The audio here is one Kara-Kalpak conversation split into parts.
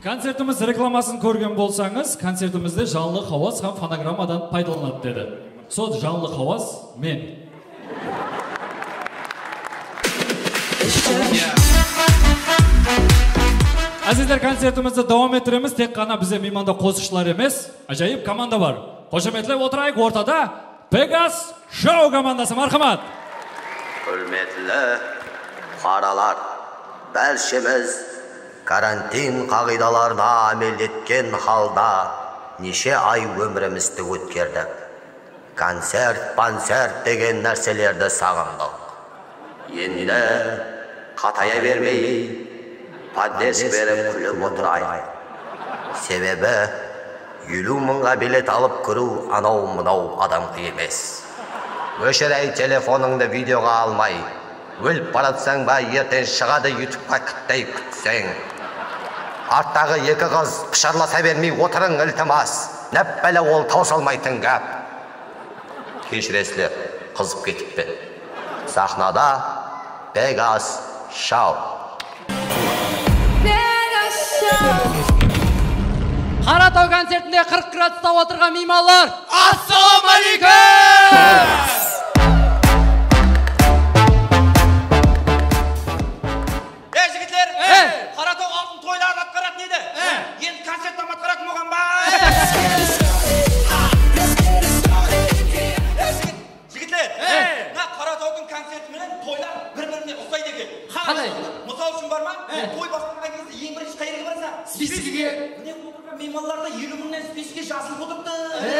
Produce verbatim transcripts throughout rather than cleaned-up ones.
Koncertimiz reklamasın kórgen bolsańız, koncertimizde Janlı Hawaz hám fonogrammadan paydalanadı, dedi. Sol Janlı Hawaz men. Ázizler, koncertimizdi dawam ettiremiz. Tek ǵana bizde miymanda qosıqshılar emes, ájayıp komanda bar. Qoshametlep otırayıq, ortada Pegas Show komandası, marhamat! Húrmetli fuqaralar, bárshemiz karantin qaǵıydalarına ámel etken halda neshe ay ómirimizdi ótkerdik. Koncert-pancert degen nárselerdi saǵındıq. Endi qataya bermey, poddesk berip kúlip otırayıq. Sebebi, eliw mıńǵa bilet alıp kiriw anaw-mınaw adamǵa emes. Óshir, áy, telefonıńdı videoǵa almay. Ólip baratsań ba, erteń shıǵadı YouTubeqa kittey kútseń. Arttaǵı eki qız qısharlasa bermey otırıń, iltimas. Náppále, ol tawsalmaytın gáp. Keshiresizler, qızıp ketipti. Saxnada Pegas Show. Pegas Show. Qarataw koncertinde qırq gradusta otırǵan miymanlar, assalawma áleykum! Ey, jigitler! Ey! Qarataw aldın toyların atqaratın edi. Ey! Endi koncerttan atqaratın bolǵan ba? Ey, jigit, jigitler! Ey! Mına Qaratawdıń koncerti menen toylar bir-birine uqsaydı eken. Qalay? Mısal ushın bar ma? Ey! Toy baslanǵan kezde eń birinshi qayerge barasań? Spichkiga. Mine, otırǵan miymanlarda eliw mıńnan spichki jazılıp otırıptı. Ey!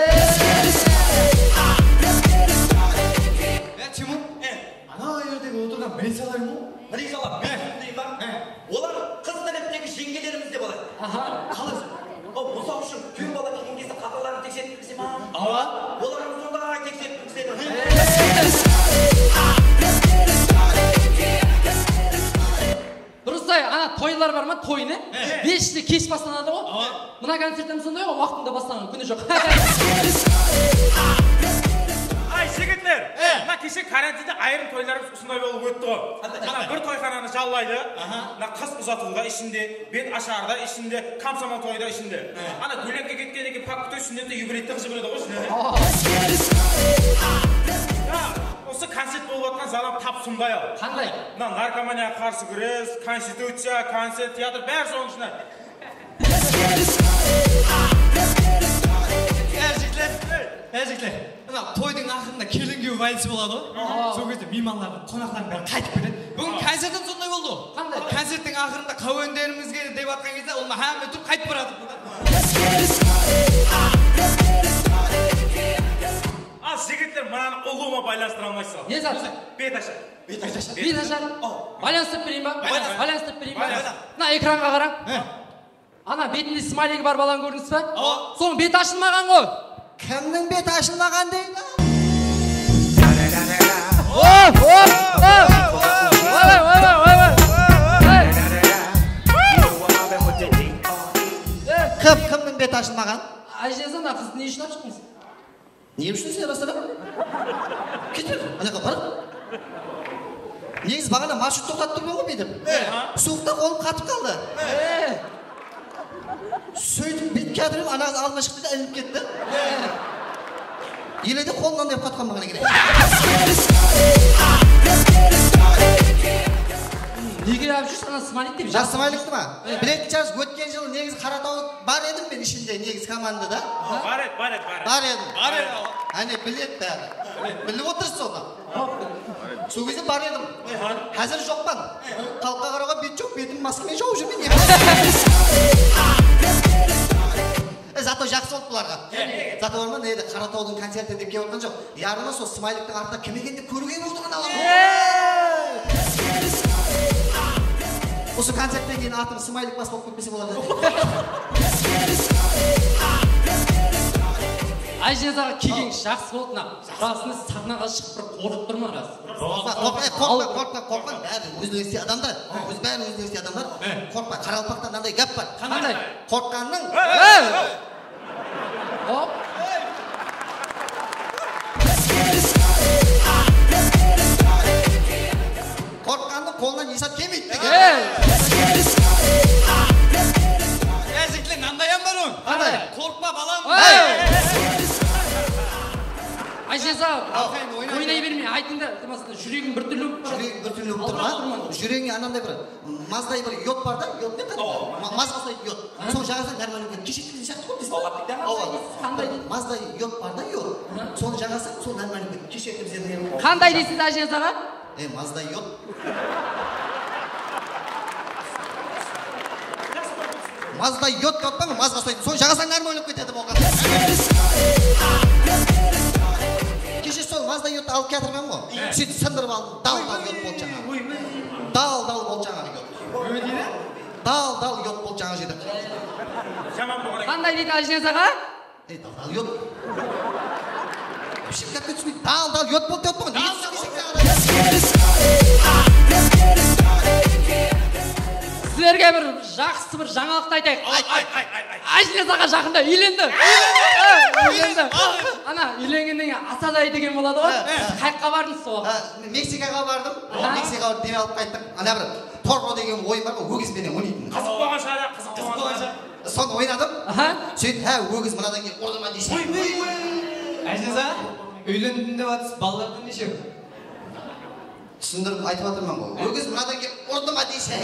Ya, Timur? Ey! Ana jerde otırǵan milisiyalań ǵoy. Milisiyala, men shunday ba? He. Olar qız táreftegi jeńgelerimiz dep alayıq. Aha. Qalay? O, mısal ushın, kúyew bala kelgen gezde qaqaların tekserip kirgizedi ma? Awa. Olar hám sonday tekserip kirgizedi. He. Durıs-ay, ana toylar bar ma, toy ne? He. Vechniy kesh baslanadı ǵoy. Awa. Mına koncert hám sonday ǵoy, waqtında baslanǵan kúni joq. Ay, jigitler, mına keshe karantinde ayırım toylarımız usınday bolıp ótti ǵoy. Qanday, qanday? Mına bir toyxananı jallaydı. Aha. Mına qız uzatılǵa ishinde, bet asharda ishinde, komsomol toyda ishinde. He. Ana gúlenke ketken eken, pak kuta ishinde de yubileydi ǵıjıp beredi ǵoy ishinde. Ya, usı koncert bolıp atqan zalam tap sonday-aw. Qanday? Mına narkomaniyaǵa qarsı kúres, konstituciya, koncert, teatr, bári sonıń ishinde. Ey, jigitler! Ey, jigitler! Mına toydıń aqırında kelin-kúyew valisi boladı ǵoy. Aha. Sol gezde miymanlardıń, qonaqlardıń bári qaytıp ketedi. Búgin koncertim sonday boldı ǵoy. Qanday? Koncerttiń aqırında qáwenderimizge dep atqan gezde, ulıwma hámme turıp qaytıp baratırdı da. Al, jigitler, mınanı ulıwma baylanıstıra almaysız ǵoy. Ne zat? Bet ashadı. Bet ashadı. Bet ashadı. Baylanıstırıp bereyin ba? Baylanıs. Baylanıstırıp bereyin ba? Baylanıs. Mına ekranǵa qarań. He. Ana betinde smayligi bar balanı kórdiniz ba? Awa. Sonıń beti ashılmaǵan ǵoy. Kimniń beti ashılmaǵan deydi? Oh, oh, oh. Vay, vay, vay, vay, vay. Hey. Kim, kimniń beti ashılmaǵan? Ájiniyaz, ana qızdı ne ushın alıp shıqtıńız? Ne ushın sen rastadın? Keter, anaqqa bar. Negizi baǵana marshrut toqtatıp turman ǵoy búytip. Suwıqta qolım qatıp qaldı. Sóytip betke atırıp, ana qız aldına shıqtı da ilinip ketti. Ele de qolımnan dep qatqan maǵan eken. Nege alıp júrsiz ana smaylik dep? Jas smaylikti ma? Biletken shıǵarsız, ótken jılı negizi Qaratawda bar edim men ishinde, negizi komandada. Bar edi, bar edi, bar edi. Bar edim. Bar edi. Áne, biledi bári. Bilip otırsız onı. Sol gezde bar edim. Házir joqpan. Xalıqqa qarawǵa bet joq, betim maska menen jawıp júrmen. E, zato jaqsı boldı bularǵa. Zato bar ma, ne edi, Qaratawdıń koncerti dep kelip atqan joq. Yarımı sol smayliktiń artına kim ekendi kóriwge boldı ǵana. Usı koncertten keyin atım smaylik bas bolıp ketpese boladı. Ájiniyaz aǵa, kelgenińiz jaqsı boldı, mına. Rasında saxnaǵa shıǵıp bir qorqıp turman, ras. Qorqpa, qorqpa, qorqpa, qorqpa. Bári ózlerine istey adamlar. Óz, bári ózlerine istey adamlar. Qorqpa, qaraqalpaqta mınanday gáp bar. Qanday? Qorqqannıń. Hop. Qorqqannıń qolına ne zat kelmeydi degen. Ey, Aytıń da, iltimas, júregim bir túrli bolıp baradı. Júregim bir túrli bolıp tur ma? Awırap turman. Júregińe ananday bir Mazday bir yod bar da, yod ne? Awa. Ma-, mazǵa usaydı yod. Aha. Sonı jaǵasań, normal endi keshirdim deydi. Awa. Qanday deysiz? Mazday yod bar da, yod. Aha. Sonı jaǵasań, sol normal endi keshirdim deydi. Qanday deysiz, Ájiniyaz aǵa? E, Mazday yod. Mazday yod tappań, mazǵa usaydı. Sonı jaǵasań, normal bolıp ketedi, bolǵan. Keshe sol Mazday yodtı alıp kiyatırman ǵoy. Sóytip sındırıp aldım. Dal-dal yod boldı jańaǵı. Dal-dal boldı jańaǵı yod. Dal-dal yod boldı jańaǵı jerde. Qanday deydi, Ájiniyaz aǵa? Ey, dal-dal yod. Вообще gapke túspeydi. Dal-dal yod boldı dep turǵan. Sizlerge bir jaqsı bir jańalıqtı aytayıq. Ayt, ayt, ayt, ayt, ayt. Ájiniyaz aǵa jaqında úylendi. Úylendi. Úylendi. Ana, úylengennen keyin asal aytı eken boladı ǵoy. He, he. Qayaqqa bardıńız soǵan? Ha, Meksikaǵa bardım. Aha. Meksikaǵa dem alıp qayttıq. Ana bir torro degen oyın bar ǵoy, ógiz benen oynaytın. Qızıq bolǵan shıǵar, qızıq bolǵan shıǵar. Sonı oynadım. Aha. Sóytip, há, ógiz mınadan kelip urdı ma deyseń. Oy, oy, oy. Ájiniyaz aǵa, úylendim dep atırsız, balalardan neshew? Túsindirip aytıp atırman ǵoy. Ógiz mınadan kelip urdı ma deyseń.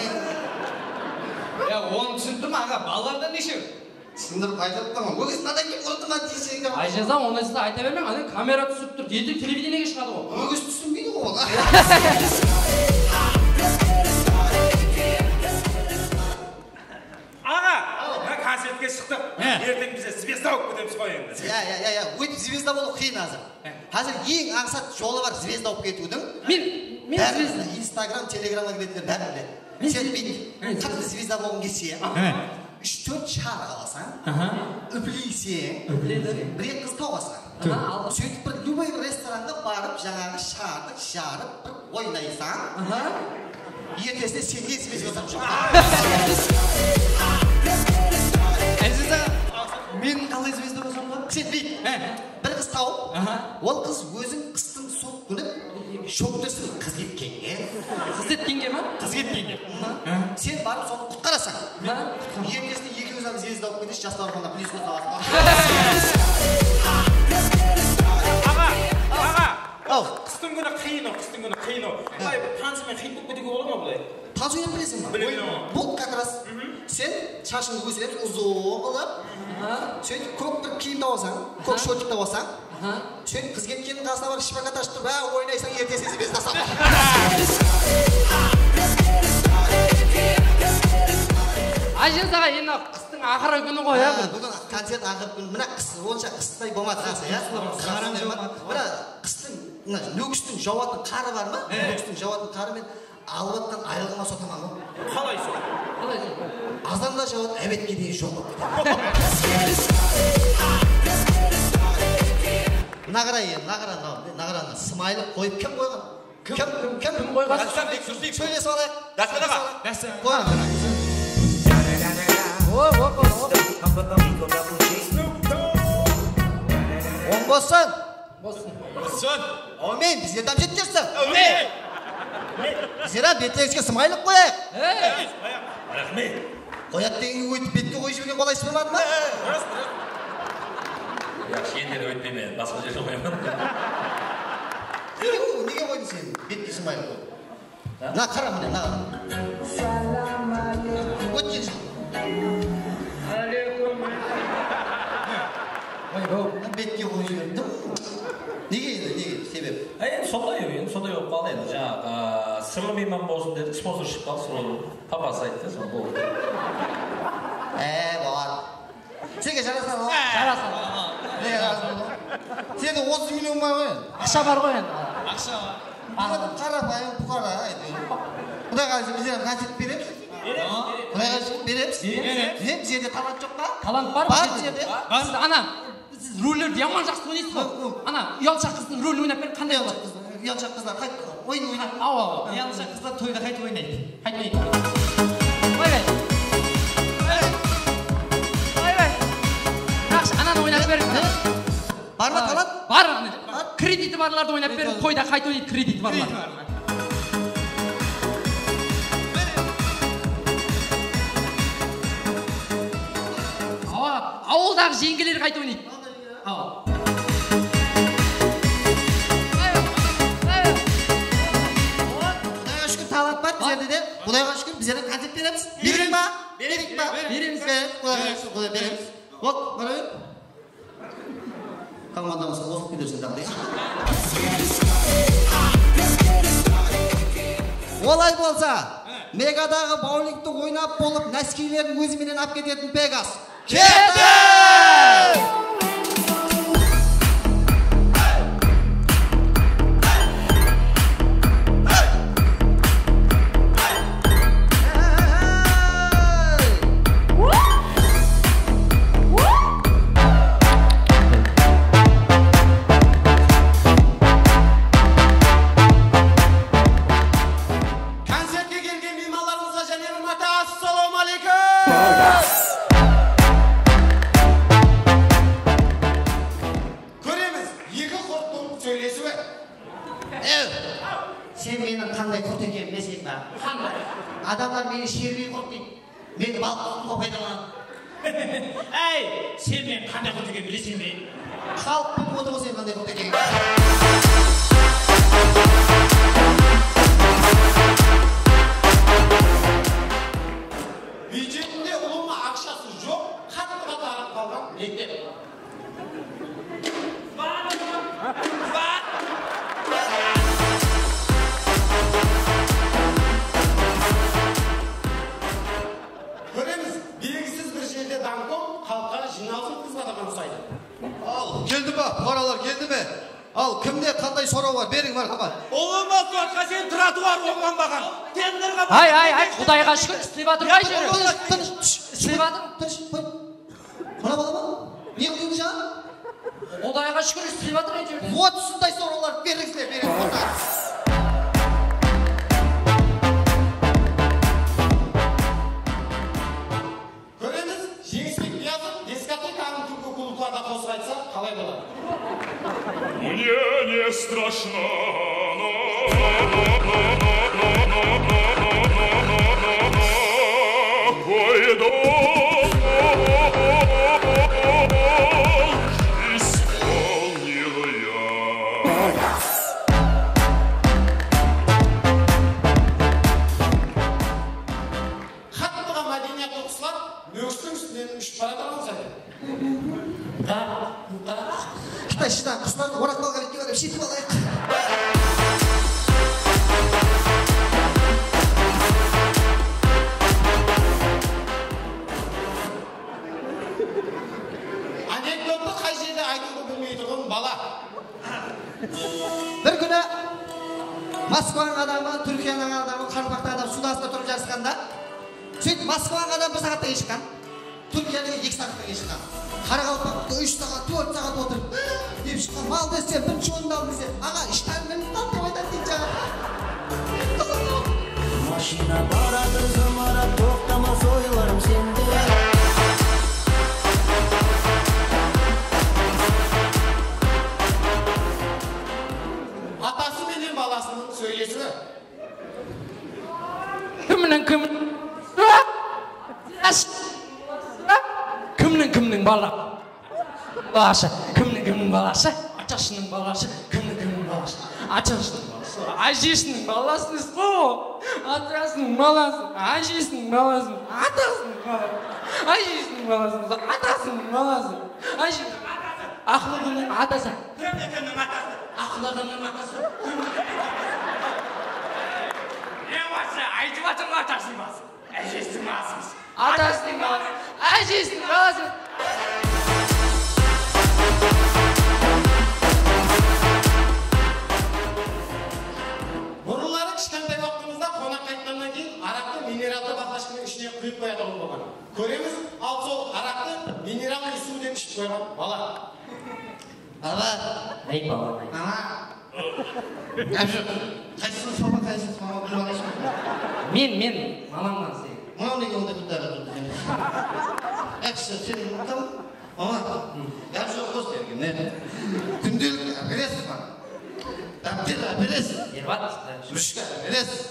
Ya, onı túsinip turman, aǵa, balalardan neshew? Túsindirip aytıp atırman ǵoy. Ógiz mınadan kelip urdı ma deyseń. Ájiniyaz aǵa, onı sizler ayta bermeń, ana kamera túsirip tur, erteń televideniege shıǵadı ǵoy. Ógiz túsinbeydi ǵoy ol. Aǵa, mına koncertke shıqtıq. He. Erteń bizler zvezda bolıp ketemiz ǵoy endi. Ya, ya, ya, ya. Óytip zvezda bolıw qıyın házir. He. Házir eń ańsat jolı bar zvezda bolıp ketiwdiń. Men, men zvezda. Instagram, Telegramǵa kiretuǵınlar bári biledi. Sen búyt, qattı zvezda bolǵıń kelse, ya. He. Úsh-tórt shar alasań, úpleyseń, bir-eki qız tabasań. Aha, aldım. Sóytip bir любой bir restoranǵa barıp, jańaǵı shardı jarıp, bir oynaysań. Aha. Ertesine sen de zvezda bolıp shıǵasań. Áziza, men qalay zvezda bolsam boladı? Sen búyt. He. Bir qız tawıp, ol qız óziń qıstıń sol kúni shóktirsin qız ketkenge. Qız ketkenge ma? Qız ketkenge. Aha. Sen barıp sonı qutqarasań. Aha. Ertesine ekewińiz hám zvezda bolıp ketesiz, jaslar bolǵanda plyusqa salasız. Aǵa, aǵa. Aw. Qıstıń kúni qıyın-aw, qıstıń kúni qıyın-aw. Bılay bir tansımen xit bolıp ketiwge bola ma bılay? Tans oynap bileseń ba? Bilemiz. Bol, как раз. Sen shashıńdı ósiremiz, uzın qılıp. Sóytip kók bir kiyim tabasań, kók shotik tabasań. Sóytip qız ketkeniń qasına barıp shpagata ashıp turıp, há, oynaysań, ertesi zvezda sapań. Ájiniyaz aǵa, endi qıstıń aqırǵı kúni ǵoy, ya. Há, búgin koncert aqırǵı kúni. Mına qıs, onsha qıstay bolmadı, ya. Mına qıstıń, mına Nókistiń jawatın qarı bar ma? Nókistiń jawatın qarı men Alıp atqan aylıǵıma sotaman ǵoy. Qalay sol? Qalay sol? Azanda jawıp, ábetke deyin joq bolıp ketedi. Naǵara, naǵara, naǵarana smaylik qoyıp kim qoyǵan? Kim, kim, kim qoyǵan? Dástan, bek durıs deyip. Sóylesip alayıq. Dástan aǵa. Dástan. Qoyıń. Oń bolsın. Bolsın. Bolsın. Áwmeyin, bizler de jetkersin. Áwmeyin. Bizler hám betlerimizge smaylik qoyayıq. Ey! Raxmet. Qoyadı degenge óytip betke qoyıp jibergen qolaysız bolmadı ma? Ras, ras. Yaqshı, endi óytpeymen, basqa jerde qoyaman. Nege qoydıń sen betke smaylik qoyıp? Mına qara, mına, mına. Ótken jıl. Mına betke qoyıp jiberdim. Nege endi, nege, sebep? Á, endi sonday, endi sonday bolıp qaldı endi. Jańaǵı, a, sırlı miyman bolsın dedik, sponsor shıǵıp qaldı, sol papası ayttı, sol boldı. Á, boladı. Senga jarasadı ǵoy. Jarasadı. Nege jarasadı ǵoy? Sende otız million bar ǵoy endi. Aqsha bar ǵoy endi. Aqsha bar. Bizler qarapayım, puqara, áytewir. Quday qálese, bizler hám koncert beremiz. Beremiz, beremiz. Quday qálese, beremiz. Beremiz. Ne, bizlerde talant joq pa? Talant bar bizlerde. Bar bizlerde. Siz ana, siz rollerdi yaman jaqsı oynaysız ǵoy. Ana, uyalshaq qızdıń rolin oynap beriń, qanday boladı? Uyalshaq qızlar qayt, oyın oynaydı. Awa, awa. Uyalshaq qızlar toyda qaytıp oynaydı. Qaytıp oynaydı. Bay bay. Bay bay. Yaqshı, ananı oynap beriń. Bar ma talant? Bar, ana. Krediti barlardı oynap beriń. Toyda qaytıp oynaydı krediti barlar. Awa, awıldaǵı jeńgeler qaytıp oynaydı. Awa. Bay bay. Bay bay. Beremiz be? Quday bersin, Quday beremiz. Hop, mana ber. Komandamızǵa qosılıp ketersen daǵı. Olay bolsa, Megadaǵı boulingti oynap bolıp, náskiylerin ózi menen alıp ketetin Pegas. Kettik! Koncertke kelgen miymanlarımızǵa jáne bir márte assalamu aleykum! Kóremiz, eki qurttıń sóylesiwi. Ew, sen meniń qanday qurt ekenin bileseń ba? Qanday? Adamlar meni sherbey qurt deydi. Meni balıq tutıwǵa paydalanadı. Áy, sen meniń qanday qurt ekenin bileseń be? Xalıq bilip otır ǵoy sen qanday qurt ekenin. Byudjetinde ulıwma aqshası joq, qattıǵa tarıp qalǵan mektep. Kóremiz, belgisiz bir jerde domkom xalıqqa jıynalıs ótkizip atırǵan usaydı. Al, keldi ma? Puqaralar keldi me? Al, kimde qanday soraw bar? Beriń, márhamat. Ulıwma, sotqa shekem trotuar ońlanbaǵan. Tenderge... Hay, hay, hay, Qudayǵa shúkir, islep atır ǵoy jeri. Tınısh, tınısh, tınısh. Islep atır. Tınısh, qoy. Mına bala ma? Ne qılıwdı jańa? Qudayǵa shúkir, islep atır jeri. Вот usınday sorawlar berińizler, beriń. Kóremiz, Jeńisbek Niyazov diskotekanıń túrki klublarda qosıq aytsa, qalay boladı? Мне не страшна, но, но, но, исполнил я. Qattıǵa mádeniyatlı quslar Nókistiń ústinen ushıp baratırǵan sayalı. Qıtay shıdan quslardı oraq balǵan etke barıp jetip alayıq. Anekdottı qay jerde aytıwdı bilmeytuǵın bala. Bir kúni Moskvanıń adamı, Túrkiyanıń adamı, qaraqalpaqtıń adamı suwdıń astında turıp jarısqanda, sóytip Moskvanıń adamı bir saattan keyin shıqqan, Túrkiyanıń eki saattan keyin shıqqan. Qaraqalpaqtı úsh saat, tórt saat otırıp, dep shıqqan. Mal dese, birinshi orındı aldım dese, aǵa, ishtan minip qaldı dep aytadı deydi jańa. Mashina baratır zımarap, toqtamas oylarım sende. Atası menen balasınıń sóylesiwi. Kimniń kim? Kimniń kimniń bala? Balası, kimniń kimniń balası? Atasınıń balası, kimniń kimniń balası? Atasınıń balası, ájesiniń balası, desiz ǵo. Atasınıń balası, ájesiniń balası, atasınıń balası, ájesiniń balası, atasınıń balası, áje-, aqlıǵınıń atası. Kimniń kimniń atası? Aqlıǵınıń atası. Ne barsa aytıp atır ǵo atasınıń balası. Ájesiniń balası. Atasınıń balası, ájesiniń balası. Burınları kishkentay waqtımızda qonaq qaytqannan keyin araqtı minerallı baqlashkanıń ishine quyıp qoyatuǵın bolǵan. Kóremiz, al sol araqtı mineralnıy suw dep iship qoyǵan bala. Baba. Ey, baba. Mama. Gáp joq. Qaysısınız papa, qaysısınız mama, bilip alayınshı. Men, men, mamamnan sen. Mınaw nege onday bir dara turdı? Yaqshı, sen mınaw. Mama. Gáp joq, qos bergin, ne? Kúndelik áperesiz ba? Dápter áperesiz. Berip atırmız. Ruchka áperesiz.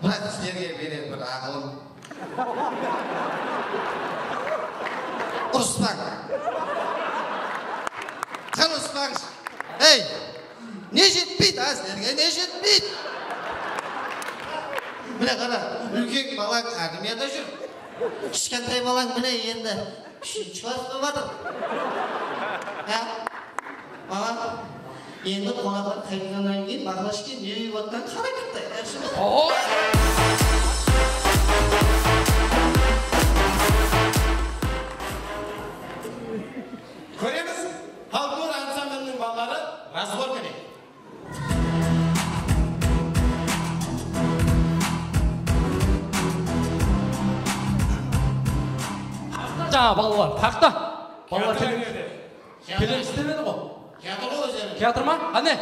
Biraq sizlerge berer bir aqılım. Urıspań. Qan urıspańshı. Ey, ne jetpeydi, a, sizlerge ne jetpeydi? Mine qara, úlken balań armiyada júr. Kishkentay balań mine endi úshinshi klass bolıp atır. Há? Aǵa, endi qonaqlar qaytqannan keyin Baqlashka ne úyip atqanın qara, kitti, yaqshı ma? Oho! Kóremiz, folklor ansambliniń balaları razborka deydi. Jańa balalar, taqta. Balalar kelemiz. Kelemiz demedi ǵo. Kiyatır ǵo ózleri. Kiyatır ma? Qáne?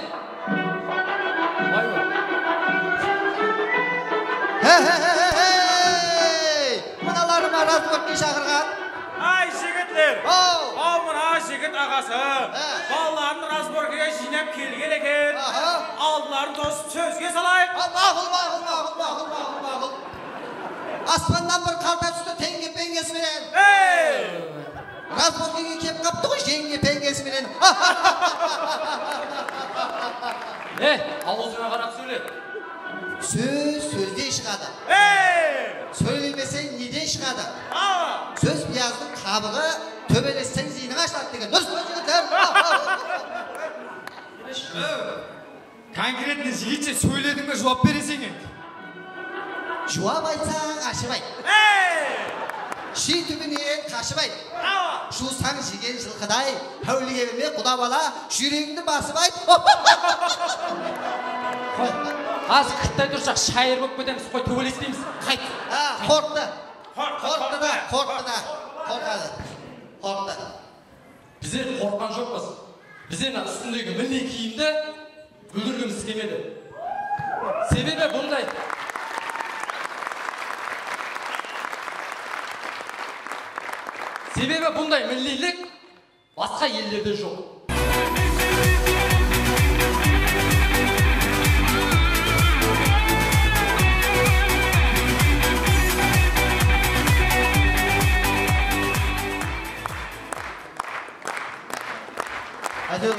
Vay, vay. He, he, he, he, he! Mınalarıma razborkka shaqırǵan. Ay, jigitler! Aw! Aw, mına jigit aǵası. He. Balaların razborkaǵa jıynap kelgen eken. Aha. Aldıların tosıp sózge salayıq. A, maqul, maqul, maqul. Aspannan bir qarta tústi teńge peńgesi menen. Ey! Razborkaǵa kelip qaptı ǵoy, jeńge peńgesi menen. Eh, awzıńa qarap sóyle. Sóz sózden shıǵadı. Ey! Sóylemeseń neden shıǵadı? Awa! Sóz piyazdıń qabıǵı, tóbelesseń zıynıń ashıladı degen durıs pa, jigitler? Konkretno jigitshe sóylediń be, juwap bereseń endi. Juwap aytsań, ashıp ayt. Ey! Shiy túbinen qashıp ayt. Awa! Juwsań jegen jılqıday, háwlige berme quda bala, júregińdi basıp ayt. Qoy, házir kúttay tursaq, shayır bolıp ketemiz. Qoy, tóbelespeymiz. Qayt. Ha, qorqtı. Qorqtı, qorqtı da, qorqtı da. Qorqadı. Qorqtı. Bizler qorqqan joqpız. Bizler mına ústindegi milliy kiyimdi gúldirgimiz kelmedi. Sebebi bunday. Sebebi bunday milliylik basqa ellerde joq. Áytewir,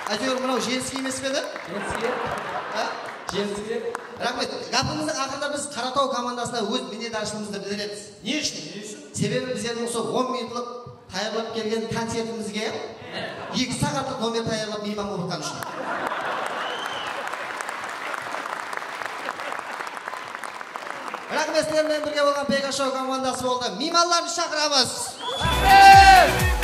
áytewir, mınaw jeniske emes pe edi? Jeniske. Há? Jeniske. Raxmet. Gápimizdiń aqırında biz Qarataw komandasına óz minnetdarshılıǵımızdı bildiremiz. Ne ushın? Sebebi bizlerdiń usı on minutlıq tayarlap kelgen koncertimizge eki saatlıq nomer tayarlap miyman bolıp atqanı ushın. Raxmet, sizler menen birge bolǵan Pegashow komandası boldı. Miymanlarımızdı shaqıramız. Raxmet!